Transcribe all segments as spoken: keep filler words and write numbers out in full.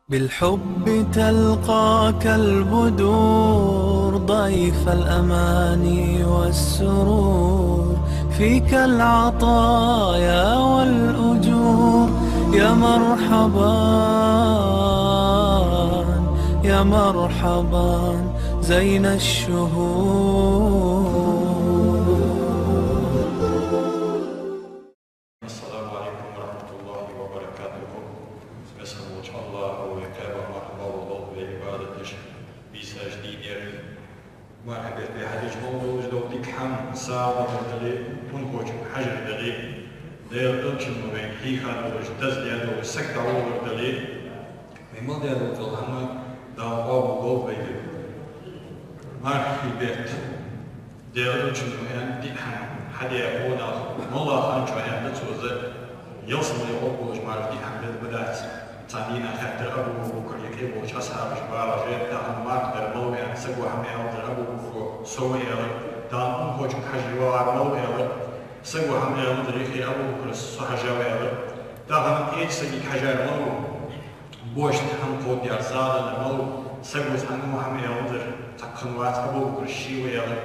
بالحب تلقاك البدور ضيف الأماني والسرور، فيك العطايا والأجور. يا مرحبا، يا مرحبا زين الشهور. Ассаламу Ӏалайкум ва рахьматуллахӀи ва баракатухӀ. Веза волча АллахӀа вай кхаба мархӀа бола вай Ӏибадат деш, бийсаш дийнер. МархӀа бетта хьадеш мел долаш дола дика хӀама сагӀа дале, унахочун хьажар дале, Даьла Элчано вайна хьийха долаш, даздаь долаш саг дӀаволлар дале, вай мел даь дола хӀама Дала къоабал долда вайга. Мархий бетта Даьла Элчано аьнна диъ хӀама хьадаь къонах, моллагӀа хана чу аьнна да цо из, ялсмале гӀоргволаш мара диъ хӀама дергдац. Цхьан дийнахьа хаьттар Абу Бакра юкъе болча асхьабаша, багӀаш, тахан марха дар мала ва аьнна, саго хӀама аьлар, Абу Бакро со ва аьлар, тахан унахочун хьажа вагӀар мала ва аьлар, саго хӀама аьлар, юкъе Абу Бакра со хьажа ва аьлар, тахан кхеча сагага хьажар мала ва, бошта хӀама кховдадаьр, сагӀа даьр мала ва, саго цхьанне хӀама аьлар, цхьаккха вац, Абу Бакра ше ва аьлар.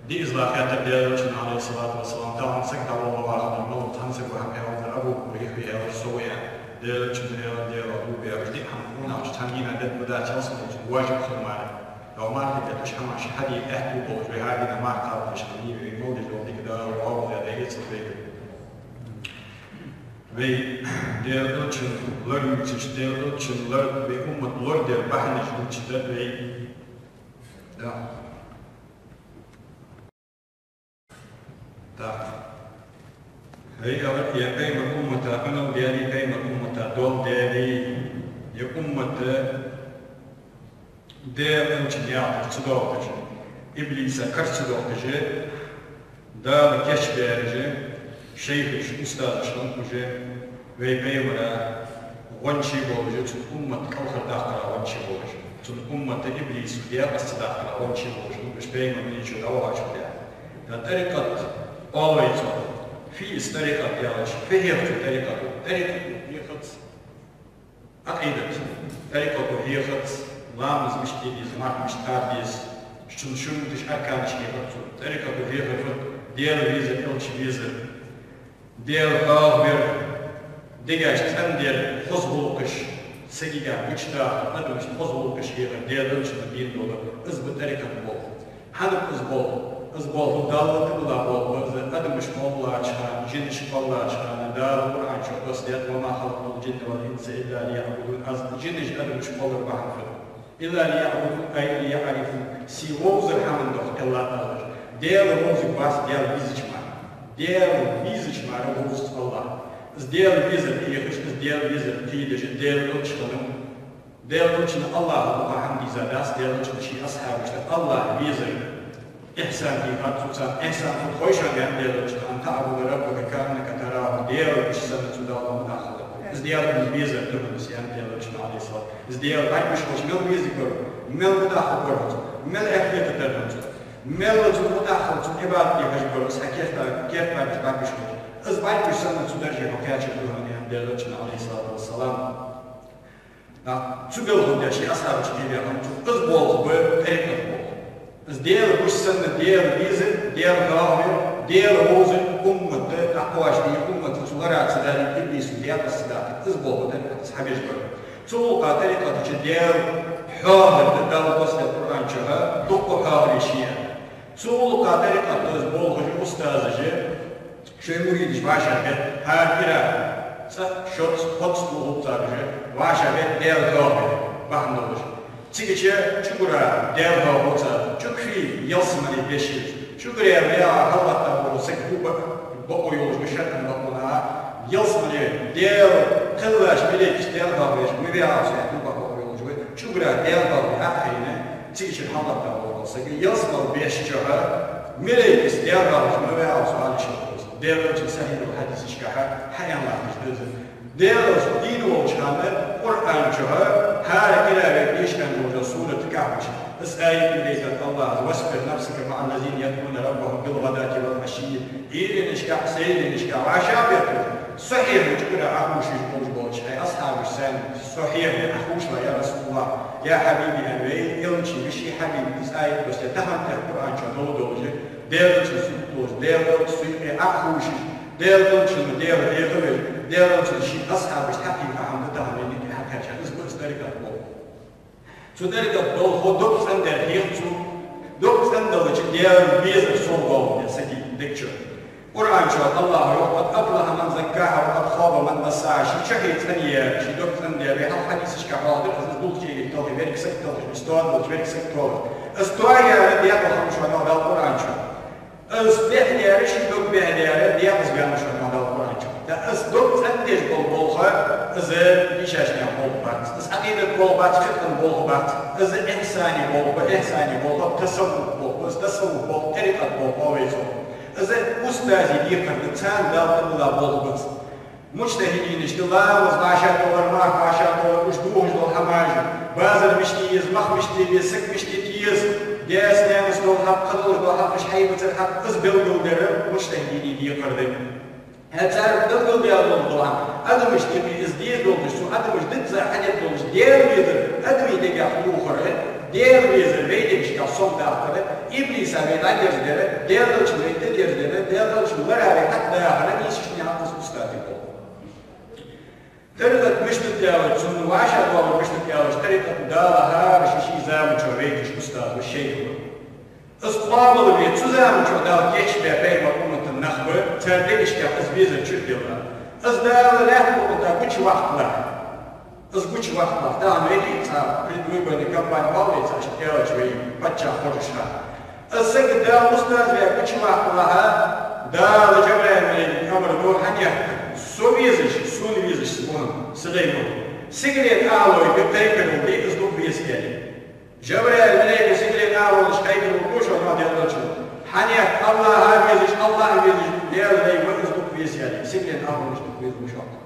Диъазза хаьттар Даьла Элчанна, Ӏалайхи ссалату вассалам, тахан саг дӀаволла вахар мала ва, цхьан саго хӀама аьлар, Абу Бакра юкъе аьлар, со ва аьнна. Даьла Элчано аьлар, Даьла дув беш, диъ хӀама къонахчо цхьан дийнахьа дергдац, ялсмале цунна важиб хила мара. Дала мархий бетта уж хӀамаш хьаде аьттув болаш, вай хӀара дийнахьа марха кхалбеш хиннай, вай мел деш дола дика Дала къоабал дойла, дегӀаца вайга. Вай Даьла Элчан лар ювцаш, Даьла Элчан лар, вай уммат лорадар бахьанаш дувцаш да вай. Да. Так. Хьай, аьлар, ер пайхамара уммата Ӏунал даьдий, пайхамара уммата доал даьдий, ер уммат Даьла Элчан яхар ца доаккхаш, иблиса кара ца доаккхаш, Дала кийчбаьраш, шайхаш, устазаш хиннаб уж, вай пайхамара гӀончий болаш, цун уммат кӀалхардаккхара гӀончий болаш, цун уммат иблиса декъаза ца даккхара гӀончий болаш хиннаб уж, пайхамар дунен чура дӀавахачул тӀехьагӀа. ТӀаккха тӀарикъат оал вай цох. Фу я из тӀарикъат аьлча, фу хьех цу тӀарикъато? ТӀарикъато хьехац Ӏакъидат. ТӀарикъато хьехац ламаз мишта де деза, марха мишта кхаба деза, цун шуруташ, арканаш хьехац цо. ТӀарикъато хьехар фуд? Даьла везар, Элча везар, Даьла хьоахавар, дегашта цӀендар, хоза гӀулакхаш, сагага гучадахар, адамашта хоза гӀулакхаш хьехар, Даьла Элчано денна дола, из ба тӀарикъата болх. ХӀана ба из болх? Из болх Далла тӀабилла болх ба из, адамаш кхоллача хана, жинаш кхоллача хана, Дала Къуръан чу доссадаьд: «وما خلقت الجن والإنس إلا ليعبدون». Аз жинаш, адамаш кхоллар бахьан фуд? «إلا ليعبدون، أي ليعرفون». Се вовзар хӀаман духьа кхелла а алаш. Даьла вовзаргвац Даьла везача мара. Даьла везача мара вовзац АллахӀ. Из Даьла везар хьехаш, из Даьла везар кхийдаш, Даьла Элча хиннав. Даьла Элчано АллахӀа духьа хӀама дийзадац, Даьла Элчано ший асхьабашта АллахӀ везар ихьсан дийхад цо царна. Ихьсан фуд хой шоана, аьннад Даьла Элчано: «أن تعبد ربك كأنك تراه». Даьла гуш санна цунна Даьла ма даххалар. Из Даьла везар да хьона из, аьннад Даьла Элчано, Ӏалайхи ссалам. Из Даьла бӀаргагуш хилча, мел везаргвар ва, мел ма даххалгвар хьо цунна, мел эхь хетаргдар хьона цунна, мел цунна ма даххал, цунна Ӏибадат де хьожаргвар ва, из хьа керта, керта бӀаргагуш, бӀаргагуш хилча. Из бӀаргагуш санна цу дарже хьо кхаьчаргда хьона, аьннад Даьла Элчано, Ӏалайхи ссалату вассалам. А, цу белхал деш, ший асхьабашка кхийбаь хиннад цо. Из болх ба тӀарикъата болх. Из Даьла гуш санна, Даьла везар, Даьла хьоахавар, Даьла вовзар, уммат дӀакхоачаш, уммат цу лара ца дале, иблиса декъаза ца даккхар. Из болх ба тӀарикъата, из хьабеш бар. Цу гӀулакха тӀарикъата чу Даьла хьоахавар да, Дала доссадаьд Къуръан чу, дукха хьоахавар я ший. Цу гӀулакха тӀарикъата из болхаш, устазаш шоай муридаш вӀашагӀбетт, хӀара кӀира цкъа, шозза, кхозза тӀа хул цар уж, вӀашагӀбетт Даьла хьоахавар бахьан долаш. Цига чу чӀугара Даьла хьоахаву цар, чӀуг фу я ялсмале беш хилча. ЧӀугара ваьгӀа хьалгӀатта вола саг хӀу ба-, бакъо йолаш ва шайтӀан бакъонах, ялсмале Даьла кхеллача малейкашца Даьла хьоахавеш ма ваьгӀа цо, хӀу бакъо йолаш ва, чӀугара Даьла хьоахавар хьахайна, цига чура хьалгӀатта вола саг ялсмале беш чухьа малейкашца Даьла хьоахавеш ма ваьгӀа цо, аьнна шоаш. Даьла Элчан сахьихь дола хьадисашка хьа-, хьааьнна латташ да из. Даьла Элчано дийна волча хана Къуръан чу хӀара кӀира вайга дешаш долча сурат Кахф чу из аят ма дайтад АллахӀа: «واصبر نفسك مع الذين يدعون ربهم بالغداة والعشي». Ӏуйранашка, сайранашка вӀашагӀбетта, сахьихь чӀугара Ӏохувшаш болаш болча хьа Асхьабашца: «Со хьехаве Ӏа, ховш ва, я РасулаллахӀ, я Хьабиби», — аьнна, вай Элчан веший Хьабиба из аят доссадаь, тахан тӀехьа Къуръан чу дола долаш, Даьла Элчан суннат долаш, Даьла Элчан суннат Ӏохувшаш, Даьла Элчан дегӀа дехавеш, Даьла Элчан ший асхьабашта хьакхийха хӀама да тахан вайна юкъе хьакхаьчар. Из ба из тӀарикъат болх. Цу тӀарикъата болхло дог цӀендар хьех цо, дог цӀенделча Даьла безар совдоаладу сага дег чу. Къуръан чу АллахӀа йоах: «قد أفلح من زكاها وقد خاب من دساها». Ший чохь цӀенъяь, ший дог цӀенъяь, вай хьалха хьадисашка хьоахадир, из дулх чӀегилг талхе, верг саг талхе, из тоаделча верг саг тоалуш. Из тоаяьр декъала хиннав шоана Дала Къуръан чу. Из бехъяьр, ший дог бехъяьр декъаза ваьннав шоана Дала Къуръан чу. ТӀаккха из дог цӀендеш бола болх, из дийшача наьха болх бац, из Ӏакъидата болх бац, фикъхӀа болх бац, из ихьсани болх ба, ихьсани болх, тасаввуф болх ба, из тасаввуф болх, тӀарикъата болх ба вай цо. Из устазий декхар да, царна Дала тӀадилла болх ба из. МуджтахӀидинаш да, ламаз вӀашагӀдовлар, марха вӀашагӀдовлар, уж дувхаш дола хӀамаш, базар мишта е еза, мах мишта е беза, саг мишта тӀаеза, даьца-наьнаца дола хьакъ, кхыдолча дола хьакъ, уж хьайбацара хьакъ, из белгалдер муджтахӀидий декхар да. ХӀаьта цар белгалдаь дола хӀама, адамашта юкъе из деза долаш, цу адамаша дизза хьадеш долаш, Даьла везар адамий дегах лохар, Даьла везар вай дегашка сомадаккхар, иблиса вай дӀадерзадар, Даьла Элчанна вай тӀадерзадар, Даьла Элчан лара вай хьатӀадахар, нийсача наьха из устазий болх. ТӀарикъат мишта да аьлча, цунна вӀашагӀдоалар мишта да аьлча, тӀарикъат Дала хӀара ший-ший заман чу вайча устазо, шайхо. Из къоабалве цу заман чу Дала кийчбаь пайхамара умматан нах ба, цар дегашка из везар чудилла. Из Дала лаьтта букъа тӀа гучаваккхалахь. Из гучаваккхалахь. Тахан вай цхьа предвыборный кампани кхоавле, цхьа аьлча вай паччахь хоржаш ха. Из саг Дала устаз ваь гучаваккхалахь, Дала Жабраил малайкага амар ду: «Хьанехк, со везаш, сона везаш са бухӀам, са гӀайбат. Сигален ахӀлой кхайкарал де, из дукха веза», — аьле. Жабраил малайка сигален ахӀлонаш кхайкарал ду шоана, Даьла Элчано. Хьанехк, АллахӀа везаш, АллахӀа везаш, Даьла вай ма из дукха веза аьле, сигален ахӀлонаш дукха веза ва шоана.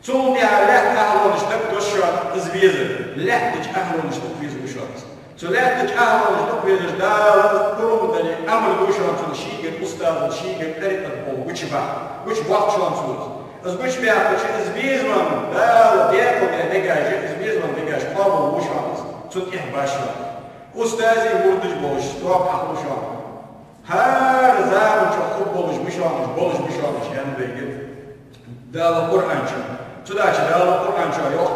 Цул тӀехьагӀа лаьтта ахӀлонаш дагадоссаш шоана из везар, лаьттача ахӀлонаш дукха веза ва шоана из. Цу лаьттача ахӀлонаш дукха везаш Дала из пурам дале, амар ду шоана цунна шийгара устазал, шийгара тӀарикъат болх гучабаккха, гучабоаккх шоана цо из. Из гучабаьккхача, из безам Дала декъалдаь дегаш, из безам дегаш къоабалву шоана из, цунна тӀехьа баш шоана. Устазий мурдаш болаш тоба хьахул шоана. ХӀара заман чу хургболаш ба шоана уж, болаш ба шоана уж, аьнна вайга Дала Къуръан чу. Цудухьа Дала Къуръан чу йоах: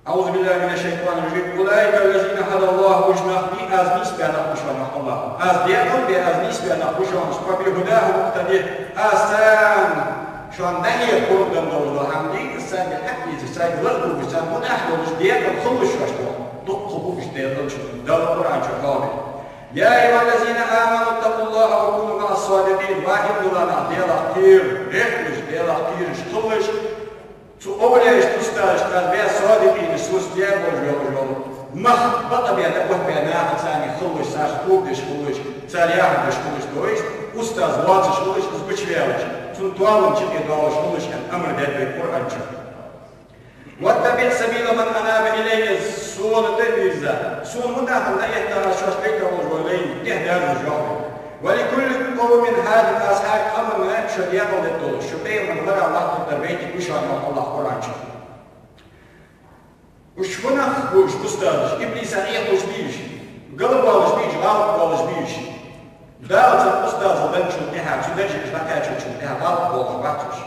أعوذ بالله من الشيطان الرجيم. أولئك الذين هدى الله, уж нах ба, аз нийсбаь нах ба шоана, йоах АллахӀа. Аз декъалбаь, аз нийсбаь нах ба шоана, فبهداه مقتده. Аз царна, шоана дӀахьеха пурам денна долаш дола хӀама дий, аз царгара хьаэца, царга ла а дугаш, царна мутӀахьа долаш, декъала хилалаш шоашта, йоах. Дукха ба уж, Даьла Элчано Дала Къуръан чу хьоахадир. يا أيها الذين آمنوا اتقوا الله وكونوا مع الصادقين. Ва иман дилла нах, Даьлах кхера, гӀерталаш, Даьлах кхераш хилалаш, цу овлияашта, устазашта, аз баь садикъинаш, сос дегӀ болаш йолаш йола, мах бакъабаь, дӀаоттабаь нахаца царна хилалаш, царца тоба деш хилалаш, цар яхар деш хилалаш, то есть устаз воацаш хилалаш, из гучаваьлча, цун тоам чу тӀе доалаш хилалаш, аьнна, амар даьд вайга Къуръан чу. واتبع سبيل من أناب إلي, сона тӀавийрза, сона мутӀахьа хинна, этта аз шоашта вайта волаш вола вайна тӀехьа даьржа жоп. ولكل قوم هاد, аз хӀара къаманна шо декъалдергдолаш, шо пайхамар лара латтаргдар вайтаргва шоана, йоах АллахӀа Къуръан чу. Уж фу нах ба уж устазаш? Иблиса Ӏехалуш бий уж? Галбоалаш бий уж? ГӀалатбоалаш бий уж? Дала цар устазал денначул тӀехьагӀа, цу дарже уж дӀакхаьчачул тӀехьагӀа гӀалатбоалаш бац уж.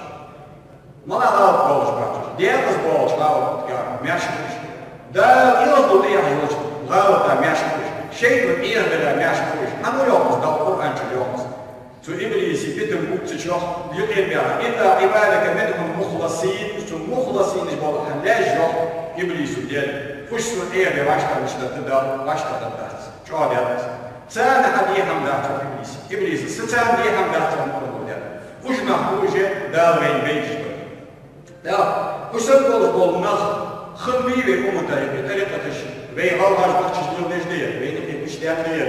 МалагӀа гӀалатбоалаш бац уж? Декъаза боалаш гӀалатага маьрша ба уж. Дала оазал тӀаэхьаш йолча гӀалата маьрша ба уж. ШайтӀа тӀехьа дара маьрша ба уж. ХӀана йоах из Дала Къуръан чу, йоах из? Цу иблиса питам бувцаш йоах, юкъе баьгӀа: إلا عبادك منهم المخلصين, цу мухласинаш бола хьа лаьш, йоах иблисо Даьлага. Уж сона Ӏехабе вӀаштӀехьдеш да, Дала вӀаштӀехьдаргдац, чӀоагӀдаьд из. Царна хьа де хӀама дац, йоах иблиса. Иблиса: са царна де хӀама дац, аьнна, мукъарло даьд. Уж нах ба уж, Дала вайна бейнаш бар. ТӀаккха уж санна болаш бола нах хиннабий вай уммата юкъе тӀарикъаташ? Вай гӀалгӀаша нохчаша леладеш дий, вайна юкъе гучадаьнна дий?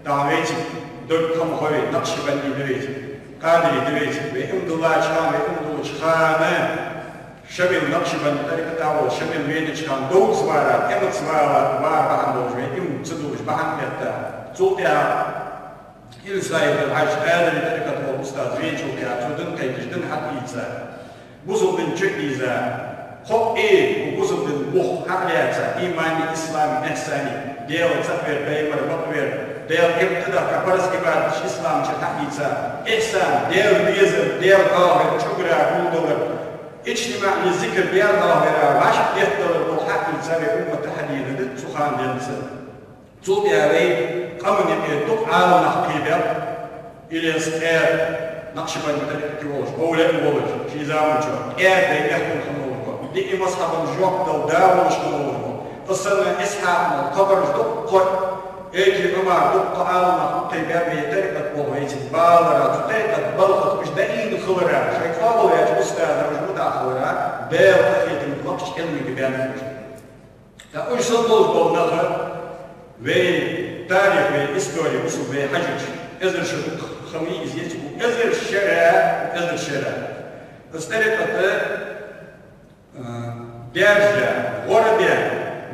Тахан вайцига деррига хӀама хов вайна, накъшбанди да вайцига, къадири да вайцига. Вай иман диллача хана, вай иман диллача хана, Шамил накъшбанди тӀарикъата волаш, Шамил венача хана, довца вар, тӀемаца вар, вар бахьан долаш, вай иман ца диллаш бахьан этта. Цул тӀехьагӀа Илсаев-Хьажа, Къадири тӀарикъата вола устаз веначул тӀехьагӀа, цо дин кхайкаш, дин хьатӀаийца. Бусалба дин чу а ийза, кхоъ а, укх бусалба дина бух хьа а лаьца, имани, ислами, ихьсани, Даьла цаӀ вер, пайхамар бакъ вер, Даьла иман тӀадахка, парз Ӏибадаташ ислама чу хьа а ийца, ихьсан, Даьла везар, Даьла хьоахавар, чӀугара гулдалар, иджтимаӀи зикр, Даьла хьоахавар, вӀашагӀдетталар бола хьа а ийца, вай уммата хьадийнад цу хана денз. Цул тӀехьагӀа вай къаман юкъе дукха Ӏаламнах кхебаьб, Илез Къаьра, накъшбанди тӀа волаш, овлияъ волаш, ший заман чу, Къаьра дай мехкан хинна волаш ва, диъ мазхӀабан жоп дала да волаш хинна волаш ва. Къаьра санна Исхьакъ мо, кхыбараш дукха, Эки Ӏумар, дукха Ӏаламнах кхебаьб вай тӀарикъат болх вайцига балара, цу тӀарикъата балхах уж даийна хилара, шоай къоабалваьча устаза уж мутӀахьа хилара, Даьла къахетамца лакхача Ӏилмага баьннаб уж. ТӀаккха уж санна болаш бола нах, вай тарих, вай истори, бусалба вай хьажача, эзар шу хиннай из, ецигу эзар шера, эзар шера. Из тӀарикъат, а, даьржа, гӀорабаь,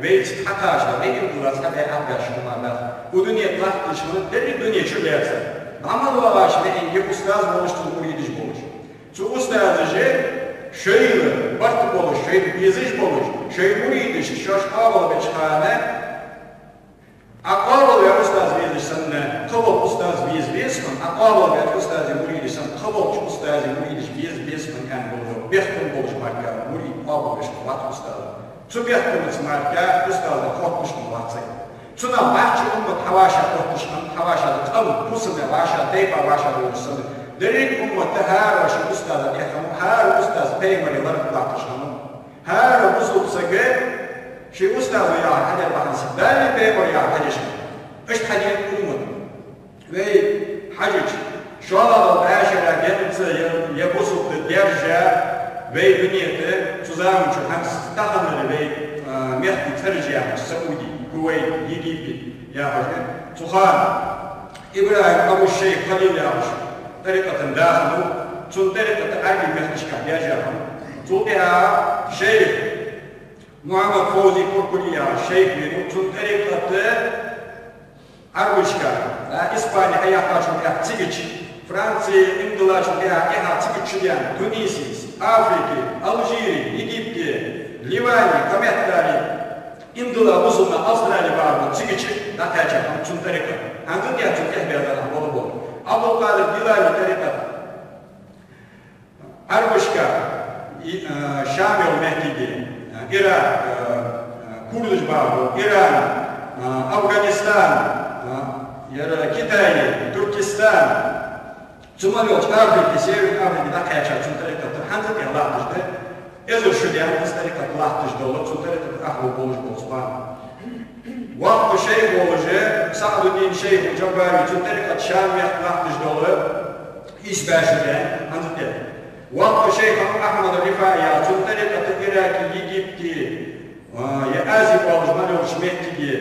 вайцига хьакхача, вай иман дилла цхьа бӀаь ах баьш хинна ма бац. Укх дунен тӀа латташ хинна, деррига дуне чу лаьца. ДӀа мел вагӀаш ваьннав устаз волаш, цун муридаш болаш. Цу устазаша шоайла барт болаш, шоайла безаш болаш, шоай муридашта шоаш къоабалбеча хана, Ӏа къоабалваь устаз везаш санна, кхыбола устаз веза веза хьона, Ӏа къоабалваь устазий муридаш санна, кхыболча устазий муридаш веза веза хьона аьнна болаш, бехктам болаш мара мурид къоабалвеш вац устаза. Цу бехктамаца мара устаза хотташ хинна вац. Цунах баьхача уммат хьавӀашагӀкхотташ хиннаб, хьавӀашагӀкхотташ, къам фусаме вӀашагӀ, тайпа вӀашагӀ долаш санна. Деррига уммат хӀара ший устаза тӀехьа хиннав, хӀара устаз пайхамара лархӀа латташ хиннав. ХӀара бусалба саг ший устазо яхар хьадеш бахьан санна, Даьлеи пайхамареи яхар хьадеш хиннав. Иштта хьадена уммат. Вай хьажача, шоллагӀа бӀаь шера денз я, я бусалба даьржа, вай дунен тӀа цу заман чу хӀанз таханара вай, а, мехкий цӀераш яхаш, Сауди, Кувайт, Египет яхаш, цу хана ИбрахӀим Абу-Шейх Халил яхаш тӀарикъата да хиннав, цун тӀарикъат Ӏарбий мехкашка даьржа хиннав. Цул тӀехьагӀа шейх Мухьаммад Фовзи Куркури яхаш шейх венав, цун тӀарикъат Ӏарбашка, а, Испани хьаяьккхачул тӀехьагӀа цигача, Франце иман диллачул тӀехьагӀа, тӀехьагӀа цигача шу даьнна, Тунисис, Африке, Алжире, Египте, Ливане, кхаметтари иман дилла бусалба нах, Австрали бахархо, цигача дӀакхаьчар хиннад цун тӀарикъат. ХӀанз а тӀехьа цун тӀехьа безар бола бола. Ӏабдул-Къадир Гилани тӀарикъат Ӏарбашка, и, а, Шам йола мехкиге, а, Ирак, а, а, курдаш бахархо, Иран, а, Афганистан, а, яра Китай, Туркестан, цу мел йолча Африке, Северни Африке дӀакхаьчар цун тӀарикъат, хӀанз а тӀехьа латташ да. Эзар шу даьнна из тӀарикъат латташ дола, цун тӀарикъата ахӀлу болаш бола цхьа. Воккха шейх волаш, СаӀдуддин шейх Джаббари, цун тӀарикъат Шам мехка латташ дола, ийс бӀаь шу даьнна, хӀанз а тӀехьа. Воккха шейх Ахьмад РифаӀи яхаш, цун тӀарикъат Ираке, Египте, а, е Ази оалаш мел йолча мехкиге,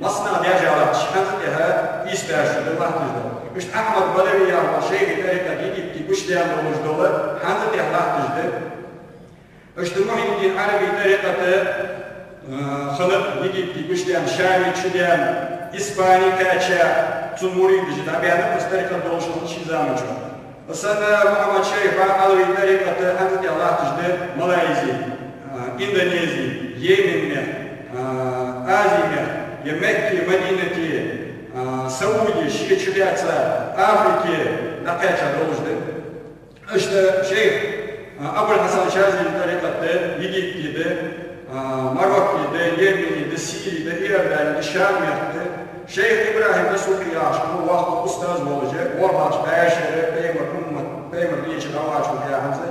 массанахьа даьржа латташ, хӀанз а тӀехьа ийс бӀаь шу да латташ дола. Иштта Ахьмад Бадави яхаш шейха тӀарикъат Египте гучадаьнна долаш дола, хӀанз а тӀехьа латташ да. Иштта Мухьйиддин Ӏарбий тӀарикъат, а, хиннад Египте гучадаьнна, Шаме чудаьнна, Испане кхаьча, цун муридаш дӀабаьннаб из тӀарикъат долаш хиннад ший заман чу. Санна Мухьаммад Шейх БакъалавиӀий тӀарикъат хӀанз а тӀехьа латташ да Малайзи, а, Индонези, Йемен мехка, а, Ази мехка, е Мекке, Мадинате, а, Сауди, ший чулаьца Африке дӀакхаьча долаш да. Иштта шейх, а, Абул-Хьасан Шазили тӀарикъат да, Египте да, а, Марокке да, Йемене да, Сирие да, Иордане да, Шам мехка да. Шейх ИбрахӀим ДасукӀи яхаш хиннав воккха устаз волаш, ворхӀлагӀча бӀаь шера пайхамара уммат, пайхамар дийша дӀавахачул тӀехьагӀа хӀанз а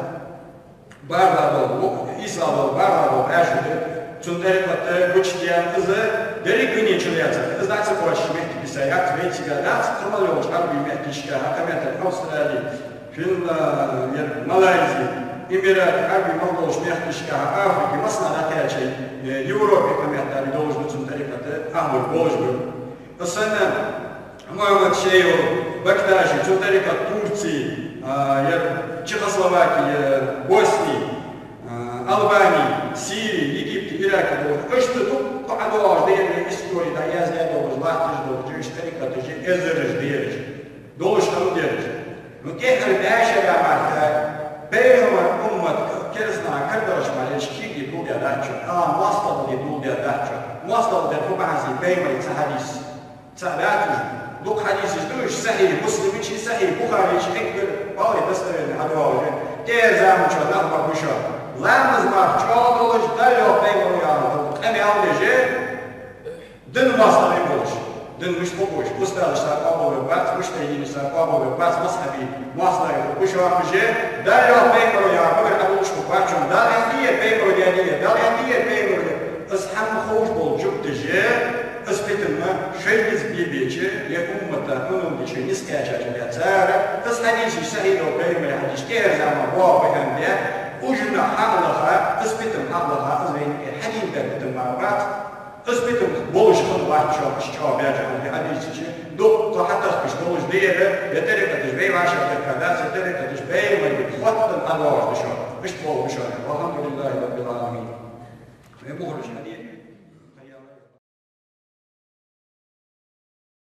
бархӀлагӀа дола, ислам дола бархӀлагӀа дола бӀаь шу да. Цун тӀарикъат гучадаьнна из деррига дуне чу лаьца. Из дӀа ца кхоачаш мехка биса яц, вайцига дац, кхы мел йолча Ӏарбий мехкашка, хӀа, кхаметтел Австрали, Финла-, ер Малайзи, Эмират Ӏарбий мел долча мехкашка, хӀа, Африке, массанахьа дӀакхаьча, э, Европе кхаметтари долаш да цун тӀарикъата ахӀлу болаш бар. Санна Мухьаммад Шейх Бакташи, цун тӀарикъат Турци, а, ер Чехословаки, ер Босни, а, Албани, Сири, Египте, Ираке долаш. Иштта дукха ӀодоагӀаш да ер истори дӀаяздаь долаш, латташ долаш, иштта тӀарикъаташ эзараш да ераш. Долаш хиннад ераш. Ну, тӀеххьара бӀаь шера мара пайхамара уммат Керастанаха карадоалаш мара шийга де доладаьдац шоана, а, моастагӀал де доладаьдац шоана. МоастагӀал де фу бахьан да, пайхамара цхьа хьадис. Цхьа дац уж. Дукха хьадисаш да уж, Сахьихь Муслима чу, Сахьихь Бухаре чу, хьекбар, валлахӀи, достоверно хьадоагӀаш да. ТӀехьарча заман чу нах ба уж. Ламаз мара чӀоагӀа долаш, Даьла йоах, пайхамара йоах, къамаьл деш, дина моастагӀий болаш. Дин мишта хургба уж? Устазашца къоабалвергвац, муджтахӀидашца къоабалвергвац, мазхӀаба моастагӀий хургба уж, Даьла йоах, пайхамара йоах, магар Ӏадувлаш хургвац шоана. Дала аьннадий, пайхамара аьннадий, Дала аьннадий, пайхамара аьннадий. Из хӀама ховш бола жугташа, из питам шоай низ бе-беча, е уммата Ӏунал дича низ кхаьчача беа цар, из хьадисаш сахьихь дола пайхамара хьадис тӀехьарча заман боагӀа бахьан бе, ужна хьалаха, из питам хьалаха, из вайна тӀа хьадийна да питам мара бац. Из питам болаш хинна вац шоана, иштта чӀоагӀа баьча хӀама да хьадисаш, дукха хьатӀахкаш долаш да ер, е тӀарикъаташ вай вӀашагӀъяккха дац, е тӀарикъаташ пайхамарга хоттаденна ӀадоагӀаш да шоана. Иштта болх ба шоана. والحمد لله رب العالمين. Вай мухӀараш хьаде.